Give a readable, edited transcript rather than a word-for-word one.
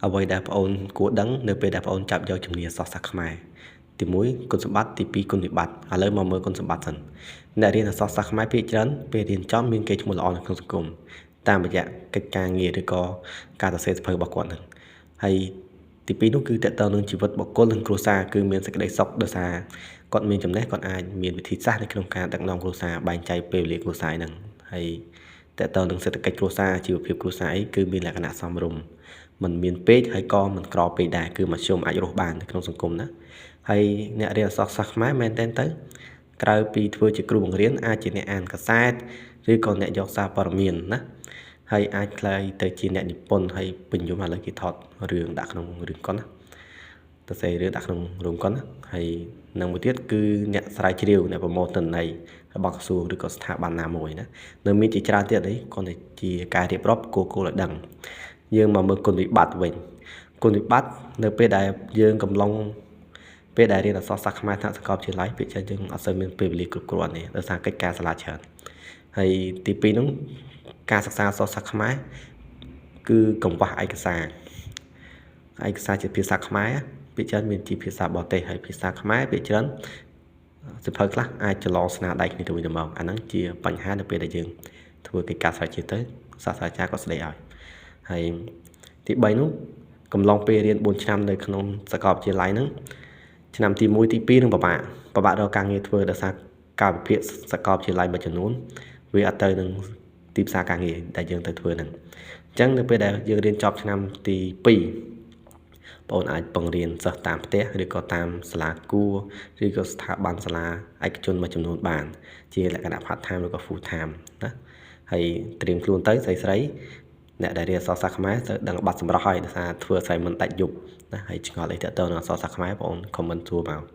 អ្វីដែលប្អូនគួរដឹងនៅពេលដែលប្អូនចាប់យកជំនាញអក្សរសាស្ត្រខ្មែរទី1គុណសម្បត្តិទី2គុណវិបត្តិឥឡូវមកមើលគុណសម្បត្តិសិនអ្នករៀនអក្សរសាស្ត្រខ្មែរភាគច្រើនពេលរៀនចប់មានកេរ្តិ៍ឈ្មោះល្អនៅក្នុងសង្គមតាមរយៈកិច្ចការងារឬក៏ការសរសេរសៀវភៅរបស់គាត់ហ្នឹងហើយទី2នោះគឺតកតងនឹងជីវិតបុគ្គលនិងគ្រួសារគឺមានសេចក្តីសុខដោយសារគាត់មានចំណេះគាត់អាចមានវិធីសាស្ត្រនៅក្នុងការដឹកនាំគ្រួសារបែងចែកពេលវេលាគ្រួសារហ្នឹងហើយតកតងនឹងសេដ្ឋកិច្ចគ្រួសារជីវភាពគ្រួសារអីគឺមានលក្ខណៈសមរម្យមិនមានពេកហើយក៏មិនក្រពេកដែរគឺមធ្យមអាចរស់បាននៅក្នុងសង្គមណាហើយអ្នករៀនអក្សរសាស្ត្រខ្មែរមែនទែនទៅក្រៅពីធ្វើជាគ្រូបង្រៀនអាចជាអ្នកអានកាសែតឬក៏អ្នកយកសារព័ត៌មានណាហើយអាចក្លាយទៅជាអ្នកនិពន្ធហើយពេញនិយមឥឡូវគេថតរឿងដាក់ក្នុងរឿងកុនណាទៅសេរឿងដាក់ក្នុងរោងកុនណាហើយនឹងមួយទៀតគឺអ្នកស្រាវជ្រាវអ្នកប្រមូលទិន្នន័យរបស់ក្រសួងឬក៏ស្ថាប័នណាមួយណានៅមានជាច្រើនទៀតនេះគ្រាន់តែជាការរៀបរាប់គោលគោលឲ្យដឹងយើងមកមើលគុណវិបត្តិវិញគុណវិបត្តិនៅពេលដែលយើងកំឡុងពេលដែលរៀនអក្សរសាស្ត្រខ្មែរថ្នាក់សាកលវិទ្យាល័យភាគច្រើនយើងអត់សូវមានពេលវេលាគ្រប់គ្រាន់ទេដោយសារកិច្ចការសាលាច្រើនហើយទី2នោះការសិក្សាអក្សរសាស្ត្រខ្មែរគឺកង្វះឯកសារឯកសារជាភាសាខ្មែរភាគច្រើនមានជាភាសាបរទេសហើយភាសាខ្មែរភាគច្រើនសៀវភៅខ្លះអាចច្រឡងស្នាដៃគ្នាទៅវិញទៅមកអាហ្នឹងជាបញ្ហានៅពេលដែលយើងធ្វើកិច្ចការស្រាវជ្រាវទៅសាស្ត្រាចារ្យក៏ស្ដីឲ្យហើយទី3នោះកំឡុងពេលរៀន4ឆ្នាំនៅក្នុងសាកលវិទ្យាល័យហ្នឹងឆ្នាំទី1ទី2នឹងពិបាកពិបាករកការងារធ្វើដោយសារកាលវិភាគសាកលវិទ្យាល័យមួយចំនួនវាអត់ទៅនឹងទីផ្សារការងារដែលយើងទៅធ្វើហ្នឹងអញ្ចឹងនៅពេលដែលយើងរៀនចប់ឆ្នាំទី2បងអូនអាចបង្រៀនសិស្សតាមផ្ទះឬក៏តាមសាលាគួរឬក៏ស្ថាប័នសាលាឯកជនមួយចំនួនបានជាលក្ខណៈ part time ឬក៏ full time ណាហើយត្រៀមខ្លួនទៅស្រីស្រីអ្នកដែលរៀនអក្សរសាស្ត្រខ្មែរត្រូវដឹងបាត់សម្រស់ហើយដោយសារធ្វើ assignment ដាច់យប់ណាហើយឆ្ងល់អីទាក់ទងនឹងអក្សរសាស្ត្រខ្មែរបងអូន comment សួរមក។